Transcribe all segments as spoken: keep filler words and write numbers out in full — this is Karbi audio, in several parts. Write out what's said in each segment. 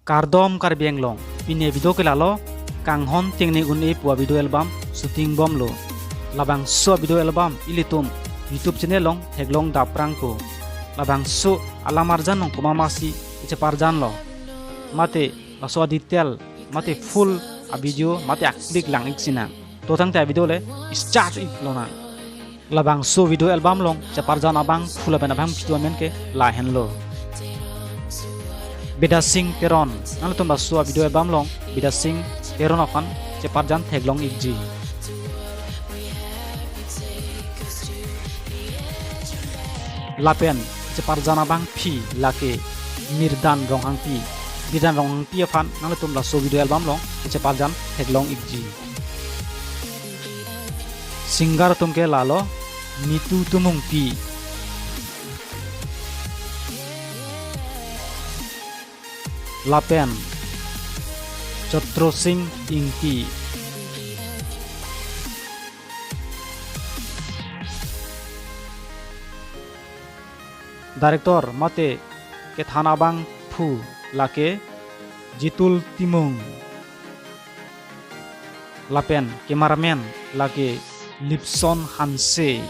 Kardom Karbi Anglong, pini video ke lalo, Kanghon Tengne Un-e pu video album shooting bomlo. Labangso video album ilitum YouTube channel along theklong daprangpo. Labangso alam arjan nong komat masi icheparjanlo. Mate laso a-detail, mate full a-video, mate a-clip lang-ik sinang. To tangte video le start-ik lonang. Labangso video album along cheparjan abangphu lapen abangphi atum amen ke lahenlo. Bidya Sing Teron, nanglitum laso video album along Bidya Sing Teron aphan cheparjan theklong-ikji. Lapen cheparjan abangphi lake Mirdan Ronghangpi. Mirdan Ronghangpi aphan nanglitum laso video album along cheparjan theklong-ikji. Singer atum ke lalo Nitu Timungpi lapen Chotro Sing Ingti. Director mate kethan abangphu lake Jitul Timung lapen cameraman lake Lipson Hanse.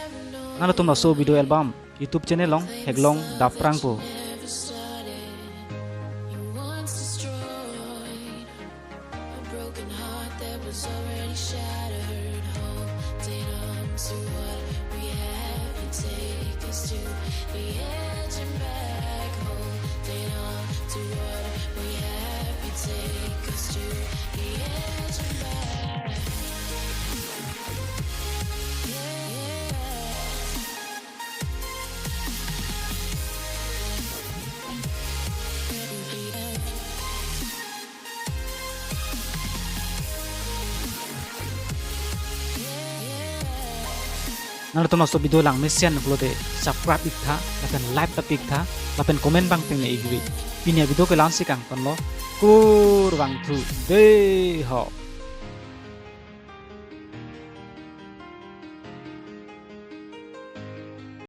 Nanglitum laso video album YouTube channel along theklong daprangpo. Nanglitum laso video langmesen pulote subscribe-iktha, lapen like ta pi-iktha, lapen comment abang tengne-ikve. Pini video ke la-ansi kangtonlo, kurvangthu, dei ho.